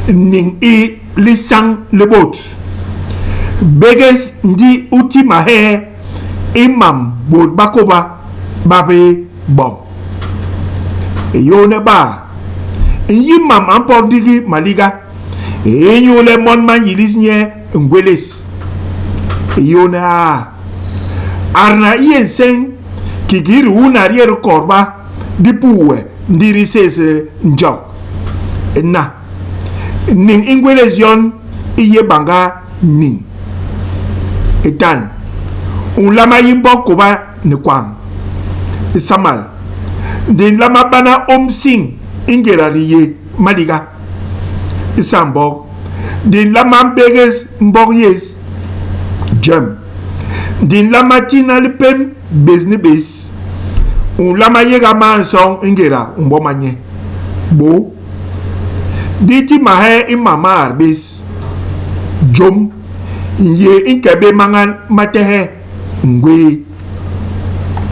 Niñ i lisañ li bôt. Bégés ndi u ti mahee i mam bôt ba kôba ba bé boñ. Yôhne baa, Nyi mam a mpot ndigi maliga, inyule mon ma nyilis nye ngwélés. Yôhne aa, Adna i yé nseñ kiki rihuna di yé di kodba, di puuwe, ndi di sés njok. Na, niñ i ngwélés yon i yé bañga niñ. Itan, u nlama yi mbok kôba ni kwañ. Isamal, di nlama bana ômsiñ i ngéda di yé maliga. Isaambok, di nlama bégés mbok yés. Jem, di nlama tina lipém bés ni bés. U nlama yéga maasoñ i ngéda u mboma nye. Bôô, di ti mahee i mam ma at bés. Jôm, yé i nke bé mañan ma tehe ngwéé.